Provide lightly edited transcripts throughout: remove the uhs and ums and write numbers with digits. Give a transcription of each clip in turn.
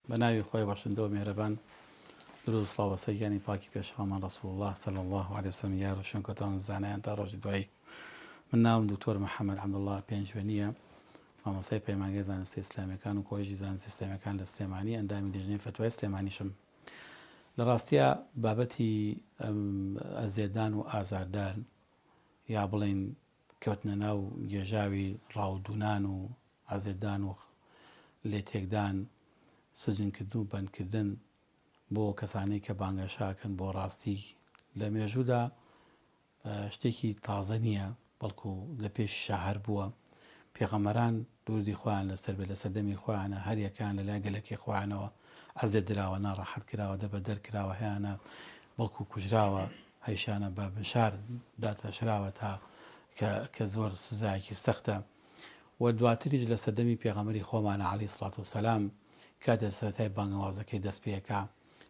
بە ناوی خوای بەخشندە و میهرەبان درود و سڵاو بەسەر گیانی پاکی پێشەوامان رسول اللە صلی اللە علیە وسلم یار و شوێنکەوتان و زانایان تا ڕۆژی دوایی من ناوم دکتۆر محمد عبداللە پێنجوێنیە مامۆستای پەیمانگای زانستە ئیسلامیەکان و کۆلێژی زانستە ئیسلامیەکان لە سلێمانی ئەندامی لیژنەی فەتوای سلێمانیشم لە ڕاستیا بابەتی ئەزیەتدان و ئازاردان یا بڵێین کەوتنە ناو گێژاوی ڕاودوونان و عەزێتدان و لێتێکدان، سجنکردن و بەندکردن بۆ کەسانەی کە بانگەشە ئەکەن بۆ ڕاستی لە مێژوودا شتێکی تازە نییە، بەڵکو لە پێشیشا هەر بووە. پێغەمبەران دروودی خوایان لەسەر بێت لە سەردەمی خۆیانە هەر یەکەیان لە لایەن گەلەکەی خۆیانەوە عەزێت دراوە، ناڕەحەت کراوە، دەربەدەر کراوە، هەیانە بەڵکو کوژراوە، هەیشانە بە بنشار داتاشراوە تا کە کە زۆر سزایەکی سەختە و دواتریش لە سەردەمی پێغەمبەری خۆمانە علیە سڵات و سەلام کاتێ سەرەتای بانگەوازەکەی دەست پێ ئەکا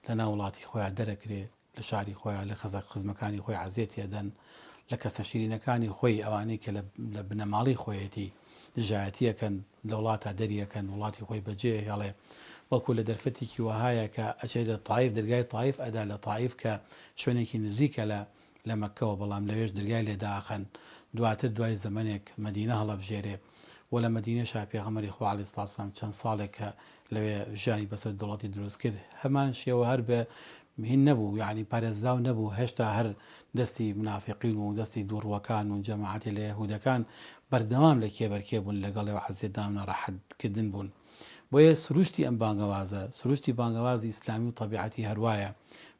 لە ناو وڵاتی خۆیا دەرەکرێ لە شاری خۆیا لە خزە خزمەکانی خۆی عەزێتی ئەدەن لە کەسە شیرینەکانی خۆی ئەوانەی کە لە بنەماڵەی خۆیەتی دژایەتی ئەکەن لە وڵاتا دەری ئەکەن وڵاتی خۆی بەجێ ئەهێڵێ بەڵکو لە دەرفەتێکی وەهایە کە ئەچێ لە تایف دەرگای تایف ئەدا لە تایف کە شوێنێکی نزیکە لە لە مەککەوە بەڵام لەوێش دەرگای لێ دائەخەن دواتر دوای زەمەنێک مەدینە هەڵەبژێرێ و لە مەدینەشا پێغەمبەری خوا علیە سڵات وسلام چەند ساڵێک کە لەوێ ژیانی بەسەر دەوڵەتی دروست کرد هەمان شێوە هەر بە هین نەبوو یعنی پارێزراو نەبوو هێشتا هەر دەستی منافقین و دەستی دووڕوەکان و جەماعەتی لە یەهودەکان بەردەوام لە کێبەرکێ بوون لەگەڵێ و عەزیەتدان و ناڕەحەت کردن بوون. بۆیە سروشتی ئەم بانگەوازە، سروشتی بانگەوازی ئیسلامی و تەبیعەتی هەروایە،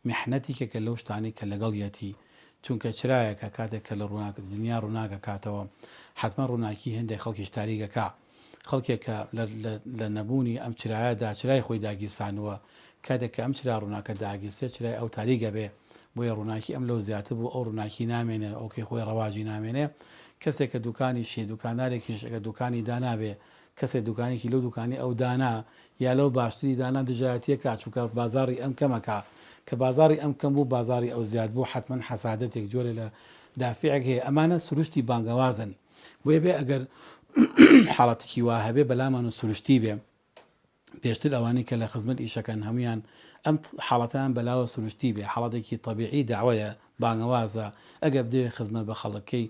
میحنەت یەکێکە لەو شتانەی کە لەگەڵیەتی، چونکە چرایەکە کاتێک کە لە ڕووناک دنیا ڕووناک ئەکاتەوە، حەتمەن ڕووناکی هێندێک خەڵکیش تاریک ئەکا. خەڵکێک کە لە لە لە نەبوونی ئەم چرایەدا چرای خۆی داگیرسانووە، کاتێک کە ئەم چرا ڕووناکە داگیرسێ چرای ئەو تاریک ئەبێ، بۆیە ڕووناکی ئەم لەو زیاتر بوو ئەو ڕووناکی نامێنێ ئەوکەی خۆی ڕەواجی نامێنێ، کەسێک کە دوکانیشی دوکاندارێکیش ئەگەر دوکانی دانابێ کەسێک دوکانێکی لەو دوکانەی ئەو دانا یا لەو باشتری دانا دژایەتیەکا چونکە بازاڕی ئەم کەمەکا کە بازاڕی ئەم کەم بوو بازاڕی ئەو زیاد بوو حەتمەن حەسادەتێک جۆرێ لە دافیعێک هەیە ئەمانە سروشتی بانگەوازن بۆیە بێ ئەگەر حاڵەتێکی وا هەبێ بەلامان و سروشتی بێ پێشتر ئەوانەی کە لە خزمەت ئیشەکەن هەموویان ئەم حاڵەتەیان بەلاوە سروشتی بێ حاڵەتێکی تەبیعی دەعوەیە بانگەوازە ئەگەر بدەوێ خزمەت بە خەڵک کەی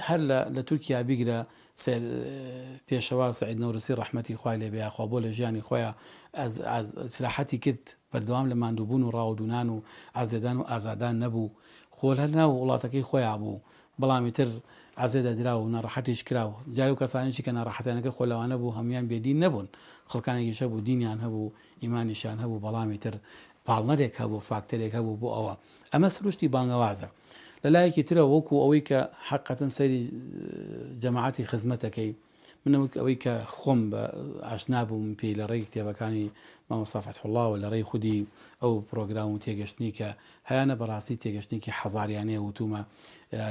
هەر لە لە تورکیا بیگرە پێشەوا سەعید نەورسی ڕەحمەتی خوای لێ بێ یاخوا بۆ لە ژیانی خۆیا ئەز ئیسراحەتی کرد بەردەوام لە ماندووبوون و ڕاوەدوونان و عەزێدان و ئازادان نەبوو خۆ هەر ناو وڵاتەکەی خۆیا بوو بەڵام ئیتر عەزێ دەدرا و ناڕەحەتیش کرا و جا لەو کەسانەیشی کە ناڕەحەتیان کرد خۆ لەوانە بوو هەموویان بێ دین نەبوون خەڵکانێکیش هەبوو دینیان هەبوو ئیمانیشیان هەبوو بەڵام ئیتر پاڵنەرێک هەبوو فاکتەرێک هەبوو بۆ ئەوە ئەمە سروشتی بانگەوازە لە لایەکی ترەوە وەکو ئەوەی کە حەقەتەن سەیری جەماعەتی خزمەتەکەی من وەک ئەوەی کە خۆم بە ئاشنا بووم پێی لە ڕێی کتێبەکانی مامۆستا فەتحوڵڵاوە لە ڕێی خودی ئەو پڕۆگرام و تێگەشتنی کە هەیانە بەڕاستی تێگەشتنێکی حەزاریانەیە وتومە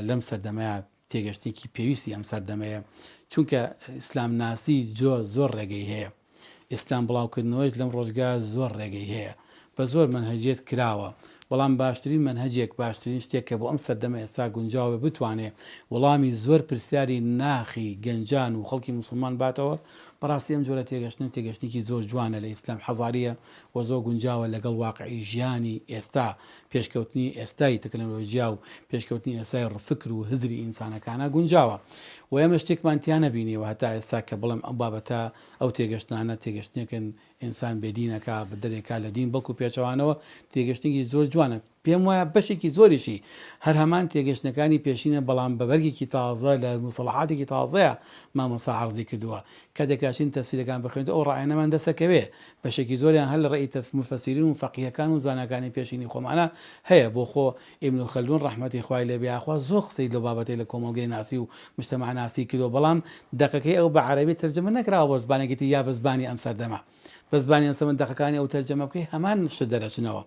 لەم سەردەمەیە تێگەشتنێکی پێویستی ئەم سەردەمەیە چونکە ئیسلام ناسی زۆر زۆر ڕێگەی هەیە ئیسلام بڵاوکردنەوەیش لەم ڕۆژگا زۆر ڕێگەی هەیە بە زۆر مەنهەجیەت کراوە بەڵام باشترین مەنهەجێک باشترین شتێک کە بۆ ئەم سەردەمە ئێستا گونجاوە بتوانێ وەڵامی زۆر پرسیاری ناخی گەنجان و خەڵکی موسڵمان باتەوە بەڕاستی ئەم جۆرە تێگەشتنە تێگەشتنێکی زۆر جوانە لە ئیسلام حەزاریە و زۆر گونجاوە لەگەڵ واقعی ژیانی ئێستا پێشکەوتنی ئێستای تەکنەلۆژیا و پێشکەوتنی ئێستای فکر و هزری ئینسانەکانە گونجاوە و ئێمە شتێکمان تیا نەبینیوە هەتا ئێستا کە بڵێم ئەو بابەتە ئەو تێگەشتنانە تێگەشتنێکن ئینسان بێ دین ئەکا دەرێکا لە دین بەڵکو پێچەوانەوە تێگەشتنێکی زۆر جوانە پێم وایە بەشێکی زۆریشی هەر هەمان تێگەشتنەکانی پێشینە بەڵام بە بەرگێکی تازە لە موسەڵەحاتێکی تازەیە مامۆستا عەرزی کردووە کاتێک کە ئەچین تەفسیرەکان بخوێنیتەوە ئەو ڕەئیانەمان دەسەکەوێ بەشێکی زۆریان هەر لە ڕەئی تەف موفەسیرین و فەقیهەکان و زاناکانی پێشینی خۆمانە هەیە بۆ خۆ ئیبن خەلدون ڕەحمەتی خوای لێ بێ ئاخوا زۆر قسەی لەو بابەتەی لە کۆمەڵگەی ناسی و مجتمع ناسی کردوە بەڵام دەقەکەی ئەو بە عەرەبی تەرجەمە نەکراوە بۆ زبانێکی تر یا بە زبانی ئەم سەردەمە بە زبانی ئەم سەردەمە دەقەکانی ئەو تەرجەمە بکەی هەمان شت دەرەچنەوە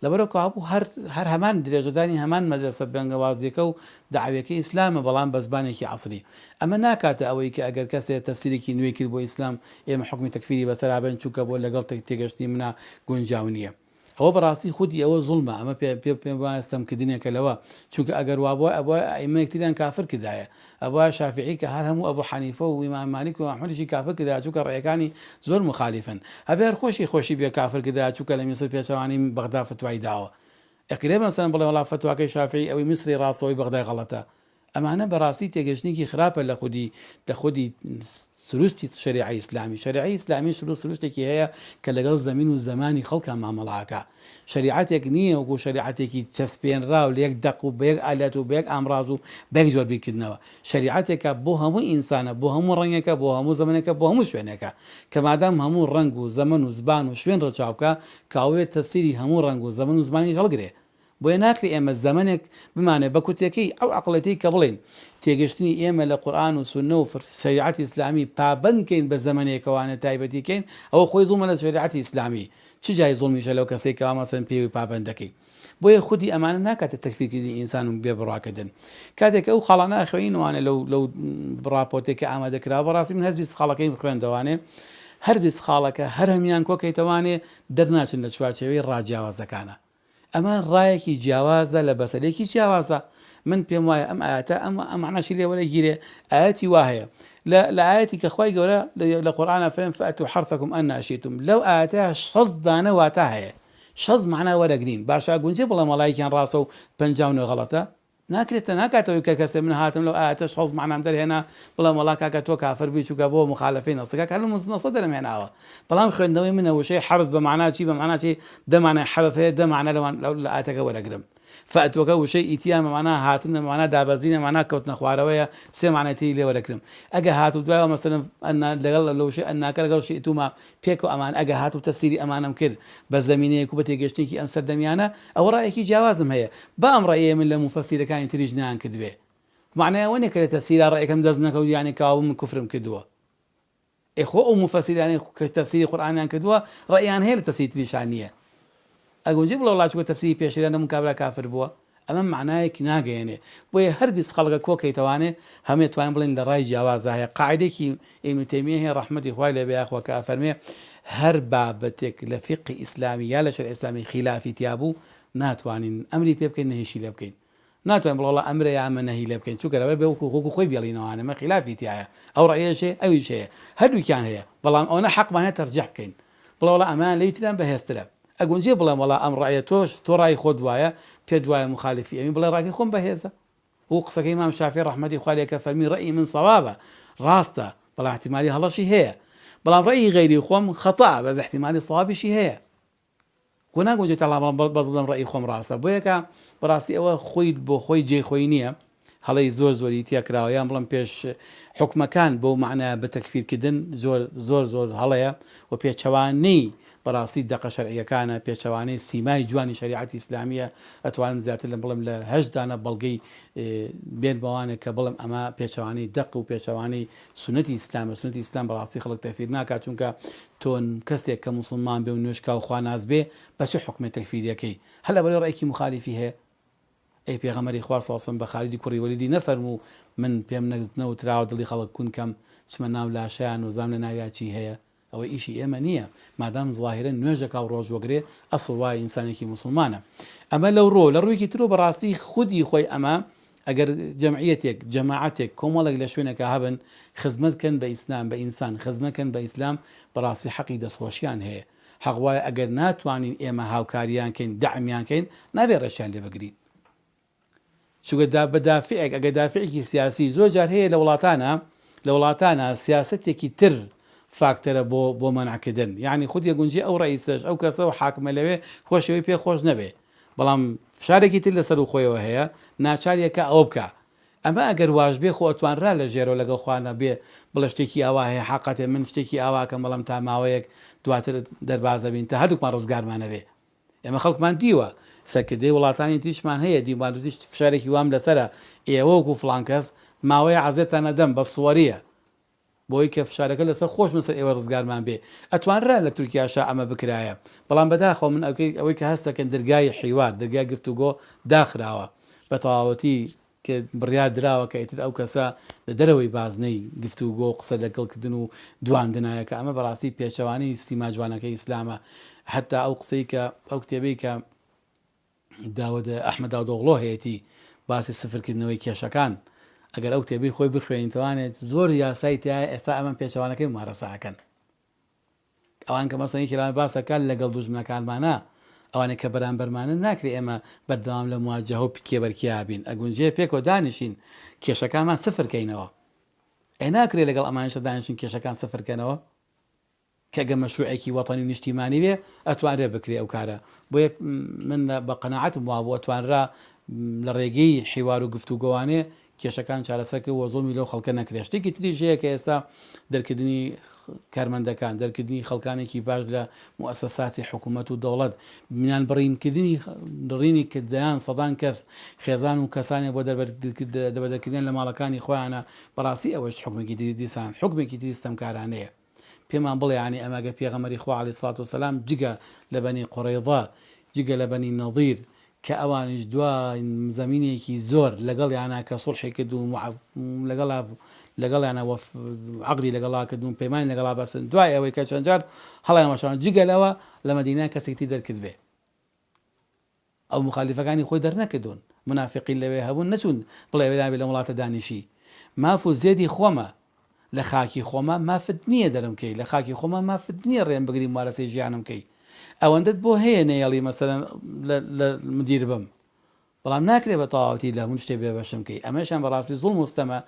لەبەرئەوە کەوابوو هەر هەر هەمان درێژەدانی هەمان مەدرەسە بانگەوازیەکە و دەعویەکەی ئیسلامە بەڵام بە زبانێکی عەسری ئەمە ناکاتە ئەوەی کە ئەگەر کەسێ تەفسیرێکی نوێی کرد بۆ ئیسلام ئێمە حوکمی تەکفیری بەسەرا بەین چونکە بۆ لەگەڵ تێگەشتنی منا گونجاو نیە. ئەوە بەڕاستی خودی ئەوە زوڵمە، ئەمە پێ پێ پێم وایە ستەمکردنێکە لەوە، چونکە ئەگەر وابوایە ئەبوایە ئەئیمە یەکتریان کافر کردایە، ئەبوایە شافیعی کە هەر هەموو ئەبو حەنیفە و ئیمام مالیک و ئیمام ئەحمەدیشی کافر کردایە چونکە ڕەئیەکانی زۆر موخالیفن، ئەبێ هەر خۆشی خۆشی بێ کافر کردایە چونکە لە میسر پێچەوانەی بەغدا فتوای داوە. ئەکرێ مەسەلەن بڵێ وەڵا فەتواکەی شافیعی ئەوەی میسری ڕاستە ئەوەی بەغدای غەڵەتە. ئەمانە بەڕاستی تێگەشتنێکی خراپە لە خودی لە خودی سروشتی شەریعەی ئیسلامی. شەریعەی ئیسلامی سرو سروشتێکی هەیە کە لەگەڵ زەمین و زەمانی خەڵکا مامەڵە ئەکا. شەریعەتێک نییە وەکو شەریعەتێکی چەسپێنراو لە یەک دەق و بە یەک ئالەت و بە یەک ئامڕاز و بە یەک جۆر بیرکردنەوە. شەریعەتێکە بۆ هەموو ئینسانە، بۆ هەموو ڕەنگێکە، بۆ هەموو زەمەنێکە، بۆ هەموو شوێنێکە. کە مادام هەموو ڕەنگ و زەمەن و زبان و شوێن ڕەچاو بکا، کاوەیە تەفسیری هەموو ڕەنگ و زەمەن و زمانیش هەڵگرێ. بۆیە ناکرێ ئێمە زەمەنێک بمانەوێ بە کورتیەکەی ئەو عەقڵێتەی کە بڵێین تێگەشتنی ئێمە لە قورئان و سوننە و شەریعەتی ئیسلامی پابەند کەین بە زەمەنێکەوانە تایبەتی کەین ئەوە خۆی زوڵمە لە شەریعەتی ئیسلامی چ جای زوڵمیشە لەو کەسەی کەوا مەسەلەن پێوی پابەند دەکەی بۆیە خودی ئەمانە ناکاتە تەکفیرکردنی ئینسان و بێ بڕواکردن کاتێک ئەو خاڵانە ئەخوێنینەوانێ لەو لەو ڕاپۆرتێک کە ئامادە کراوە بەڕاستی من هەر 20 خاڵەکەیم خوێندەوانێ هەر 20 خاڵەکە هەر هەمیان کۆکەیتەوانێ دەرناچن لە چوارچێوەی ڕا جیاوازەکانە ئەمە ڕایەکی جیاوازە لە بەسەرێکی جیاوازە من پێم وایە ئەم ئاەتە ئەم ئەمانەشی لێ وەرەگیرێ ئاەتی وا هەیە لە لە ئاەتی کە خوای گەورە لە قورئانا فەرم فأتوا حرثكم أنى شئتم لەو ئاەتە شەست دانە واتا هەیە شەست مەعنا وەرەگرین باشە ئەگونجێ بڵێم وەڵا یەکیان ڕاستە و 59 غەڵەتە ناکرێتە ناکاتەوەی کە کەسێ من هاتم لەو ئایەتە شەست مەعنام دەرهێنا بڵێم وەڵا کاکە تۆ کافر بووی چونکە بۆ موخالەفەی نەسە کاکە هەر لە نەسە دەرم هێناوە بەڵام خوێندنەوەی منە وشەی حەرث بە مەعنا چی بە مەعنا چی دە مەعنای حەرث هەیە دە مەعنا لەوان لە ئایەتەکە وەرەگرم فەتوەکە وشەی ئیتیان بە مەعنا هاتن بە مەعنا دابەزینە مەعنا کەوتنە خوارەوەیە سێ مەعنای تری لێ وەرەگرم ئەگە هاتوو دوایەوە مەسەلەن ئەنا لەگەڵ لە وشەی ئەناکە لەگەڵ شئتوما پێکەوە ئەمان ئەگە هاتوو تەفسیری ئەمانەم کرد بە زەمینەیەک و بە تێگەشتنێکی ئەم سەردەمیانە ئەوە ڕایەکی جیاوازم هەیە با ئەم ڕەئیەی من لە موفەسیرەکانی تریش نەیان کردبێ مەعنای ئەوە نیە کە لە تەفسیرا ڕەئیەکەم دەست نەکەوت یانی کەوابوو من کوفرم کردووە ئێ خۆ ئەو موفەسیرانەی کە تەفسیری قورئانیان کردووە ڕەئیان هەیە لە تەفسیری تریشا نیە ئەگونجێ بڵێ وەڵا چونکە تەفسیری پێشتریان نەبوون کابرا کافر بووە ئەمە مەعنایەک ناگەیەنێ بۆیە هەر 20 خەڵکە کۆکەیتەوانێ هەمووی توانین بڵێن لە ڕای جیاوازا هەیە قاعدێکی ئیبن تەیمیە هەیە ڕەحمەتی خوای لێ بێ یاخوا کە ئەفەرمێ هەر بابەتێک لە فیقهی ئیسلامی یا لە شەرعی ئیسلامی خیلافی تیا بوو ناتوانین ئەمری پێ بکەین نەهیشی لێ بکەین ناتوانین بڵێ وەڵا ئەمرە یا ئەمە نەهی لێ بکەین چونکە لەبەر بێ وەکو وەکو خۆی بێڵینەوانێ مە خیلافی تیایە ئەو ڕەئیەش هەیە ئەویش هەیە هەردووکیان هەیە بەڵام ئەوەنە حەقمان هەیە تەرجیح بکەین بڵێ وەڵا ئەمەیان لەوی تریان بەهێزترە ئەگونجێ بڵێم وەڵا ئەم ڕەئیە تۆش تۆ ڕای خۆت وایە پێت وایە موخالیفی ئەوین بڵێ ڕاکەی خۆم بەهێزە و قسەکەی ئیمام شافعی ڕەحمەتی خوا لێ کە فەرمی ڕەئی من صوابە ڕاستە بەڵام احتیمالی هەڵەشی هەیە بەڵام ڕەئی غەیری خۆم خەتا بەس احتیمالی صوابیشی هەیە خۆ ناگونجێت تا بەس بڵێم ڕەئی خۆم ڕاستە بۆیە کە بەڕاستی ئەوە خۆی بۆ خۆی جێی خۆی نییە هەڵەی زۆر زۆری تیا کراوە یان بڵێم پێش حکومەکان بەو مەعنایە بە تەکفیرکردن زۆر زۆر زۆر هەڵەیە و پێچەوانەی بەڕاستی دەقە شەرعیەکانە پێچەوانەی سیمای جوانی شەریعەتی ئیسلامیە ئەتوانم زیاتر لە بڵێم لە هەشت دانە بەڵگەی بێن بەوانە کە بڵێم ئەمە پێچەوانەی دەق و پێچەوانەی سونەتی ئیسلامە سونەتی ئیسلام بەڕاستی خەڵک تەکفیر ناکات چونکە تۆ کەسێک کە موسڵمان بێ و نوێژکا و خواناس بێ بە چ حوکمێ تەکفیریەکەی هەر لەبەرئەوەی ڕەئیکی موخالیفی هەیە ئەی پێغەمبەری خوا صلی اللە علیە وسلم بە خالیدی کوڕی وەلیدی نەفەرموو من پێم نەوتراوە دڵی خەڵک کون کەم بچمە ناو لاشەیان و زام لە ناویا چی هەیە ئەوە ئیشی ئێمە نییە مادام زاهیرەن نوێژەکا و ڕۆژوەگرێ ئەسڵ وایە ئینسانێکی موسڵمانە ئەمە لەو ڕووەوە لە ڕوویەکی ترەوە بەڕاستی خودی خۆی ئەمە ئەگەر جەمعیەتێک جەماعەتێک کۆمەڵێک لە شوێنێکا هەبن خزمەت کەن بە ئیسلام بە ئینسان خزمەت کەن بە ئیسلام بەڕاستی حەقی دەستخۆشیان هەیە حەق وایە ئەگەر ناتوانین ئێمە هاوکاریان کەین دەعمیان کەین نابێ ڕێشیان لێ بگرین چونکە دا بە دافعێک ئەگەر دافعێکی سیاسی زۆر جار هەیە لە وڵاتانە لە وڵاتانە سیاسەتێکی تر فاکتەرە بۆ بۆ مەنعکردن یعنی خودی گونجێ ئەو ڕئیسەش ئەو کەسە و حاکمە لەوێ خۆشەوەی پێ خۆش نەبێ بەڵام فشارێکی تر لەسەر و خۆیەوە هەیە ناچاریەکە ئەوە بکە ئەمە ئەگەر واش بێ خۆ ئەتوانرا لە ژێرەوە لەگەڵ خوانە بێ بڵێ شتێکی ئاوا هەیە حەقەتێ من شتێکی ئاواکەم بەڵام تا ماوەیەک دواتر دەرباز دەبین تا هەردووکمان ڕزگارمان ئەبێ ئێمە خەڵکمان دیوە، سەرکردەی وڵاتانی تریشمان هەیە دیومان وتیش فشارێکی وام لەسەرە ئێوە وەکو فڵان کەس ماوەیە عەزێتان ئەدەم بەس سوەریە بۆی کە فشارەکە لەسەر خۆشم لەسەر ئێوە ڕزگارمان بێ ئەتوانرا لە تورکیاشا ئەمە بکرایە بەڵام بەداخەوە من ئەوەی کە هەست دەکەن درگای حیوار درگای گفتوگۆ داخراوە بەتەواوەتی کە بڕیار دراوە کە ئیتر ئەو کەسە لە دەرەوەی بازنەی گفتوگۆ و قسە لەگەڵ کردن و دواندنایە کە ئەمە بەڕاستی پێچەوانەی سیما جوانەکەی ئیسلامە. حەتا ئەو قسەی کە ئەو کتێبەی کە داود ئەحمەد داودئۆغڵۆ هەیەتی باسی سفرکردنەوەی کێشەکان ئەگەر ئەو کتێبەی خۆی بخوێنیتەوانێت زۆر یاسای تیایە ئێستا ئەمە پێچەوانەکەی مومارەسە ئەکەن. ئەوان کە مەسەن یەکێ لەوان باس ئەکات لەگەڵ دوژمنەکانمانا ئەوانەی کە بەرامبەرمانن ناکرێ ئێمە بەردەوام لە مواجەهە و کێبەرکێیا بین ئەگونجێ پێکەوە دانیشین کێشەکانمان سفر کەینەوە ئێ ناکرێ لەگەڵ ئەمانیشە دانیشین کێشەکان سفر کەنەوە کە گە مەشروعێکی وەتەنی و نیشتیمانی بێ ئەتوانرێ بکرێ ئەو کارە بۆیە من بە قەناعەتم وابوو ئەتوانرا لە ڕێگەی حیوار و گفتوگۆوانێ کێشەکان چارەسەر کرد و زوڵمی لەو خەڵکە نەکرێت. شتێکی تریش هەیە کە ئێستا دەرکردنی کارمەندەکان، دەرکردنی خەڵکانێکی باش لە موئەسەساتی حکوومەت و دەوڵەت، میان بڕین کردنی بڕینی دەیان سەدان کەس، خێزان و کەسانێک بۆ دەربەدەرکردنیان لە ماڵەکانی خۆیانە، بەڕاستی ئەوەش حوکمێکی تری دیسان حوکمێکی تری ستەمکارانەیە. پێمان بڵێ یانی ئەمە گەر پێغەمبەری خوا علیە الصلوة والسلام جگە لە بەنی قوڕەیضە جگە لە بەنی نەضیر کە ئەوانیش دوا زەمینێکی زۆر لەگەڵیانا کە سوڵحی کرد و لەگەڵا لەگەڵیانا وەف عەقدی لەگەڵا کرد و پەیمانی لەگەڵا بەستن دوای ئەوەی کە چەند جار هەڵیان وەشاند جگە لەوە لە مەدینە کەسێکی تری دەرکرد بێ ئەو موخالیفەکانی خۆی دەرنەکردوون، مونافیقین لەوێ هەبوون نەچوون بڵێ نابێ لەم وڵاتە دانیشی، ماف و زێدی خۆمە، لە خاکی خۆما مافت نییە دەرم کەی، لە خاکی خۆما مافت نییە ڕێم بگری مومارەسەی ژیانم کەی، ئەوەندەت بۆ هەیە نەیەڵی مەسەلەن لە مدیر بم، بەڵام ناکرێ بە تەواوەتی لە هەموو شتێ بێبەشم کەی، ئەمەشیان بەڕاستی زوڵم و ستەمە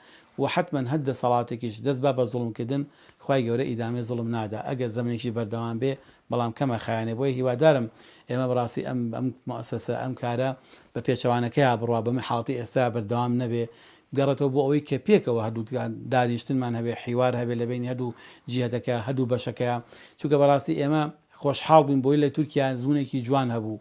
و حەتمەن هەر دەسەڵاتێکیش دەست با بە زوڵم کردن خوای گەورە ئیدامەی زوڵم نادا ئەگەر زەمنێکیش بەردەوام بێ بەڵام کەمە خایەنێ بۆیە هیوادارم ئێمە بەڕاستی ئەم ئەم موئەسەسە ئەم کارە بە پێچەوانەکەیا بڕوا بەم حاڵەتی ئێستا بەردەوام نەبێ بگەڕێتەوە بۆ ئەوەی کە پێکەوە هەردوو دانیشتنمان هەبێ حیوار هەبێ لە بەینی هەردوو جیهەتەکە هەردوو بەشەکەیا چونکە بەڕاستی ئێمە خۆشحاڵ بووین بۆی لە تورکیا ئەزموونێکی جوان هەبوو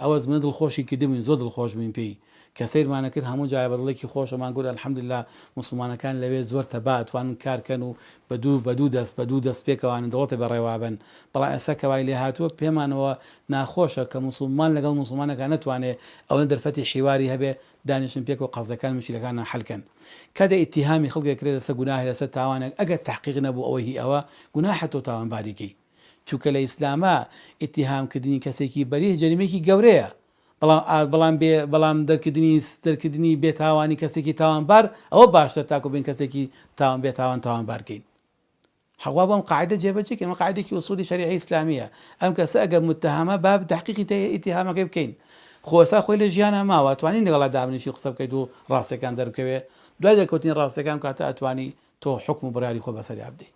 ئەو ئەزموونە دڵخۆشی کردبووین زۆر دڵخۆش بووین پێی کە سەیرمان ئەکرد هەموو جارێ بە دڵێکی خۆشەوە مان گوت الحمدللە موسڵمانەکان لەوێ زۆر تەبا ئەتوانن کار کەن و بە دوو بە دوو دەست بە دوو دەست پێکەوانن دەوڵەتێ بەڕێوابەن بەڵام ئێستا کە وای لێهاتووە پێمانەوە ناخۆشە کە موسڵمان لەگەڵ موسڵمانەکا نەتوانێ ئەونە دەرفەتی حیواری هەبێ دانیشن پێکەوە قەزیەکان موشکیلەکانیان حەل کەن کاتێ ئیتیهامی خەڵک ئەکرێ لەسەر گوناهێ لەسەر تاوانێک ئەگەر تەحقیق نەبوو ئەوە هی ئەوە گوناحە تۆ تاوانباری کەی چونکە لە ئیسلاما ئیتیهام کردنی کەسێکی بەریه جەریمەیەکی گەورەیە بەڵام بەڵام بێ بەڵام دەرکردنی دەرکردنی بێ تاوانی کەسێکی تاوانبار ئەوە باشترە تاکو بێین کەسێکی تاوان بێ تاوان تاوانبار کەین حەق وابوو ئەم قاعدە جێبەجێ کەین ئەمە قاعدێکی ئوسولی شەریعی ئیسلامیە ئەم کەسە ئەگەر متهمە با تحقیقی ئیتیهامەکەی بکەین خۆ ئێستا خۆی لە ژیانا ماوە توانین لەگەڵا دابنیشی قسە بکەیت و ڕاستیەکان دەربکەوێ دوای دەرکەوتنی ڕاستیەکان کاتە ئەتوانی تۆ حوکم و بڕیاری خۆت بەسەریا بدەی.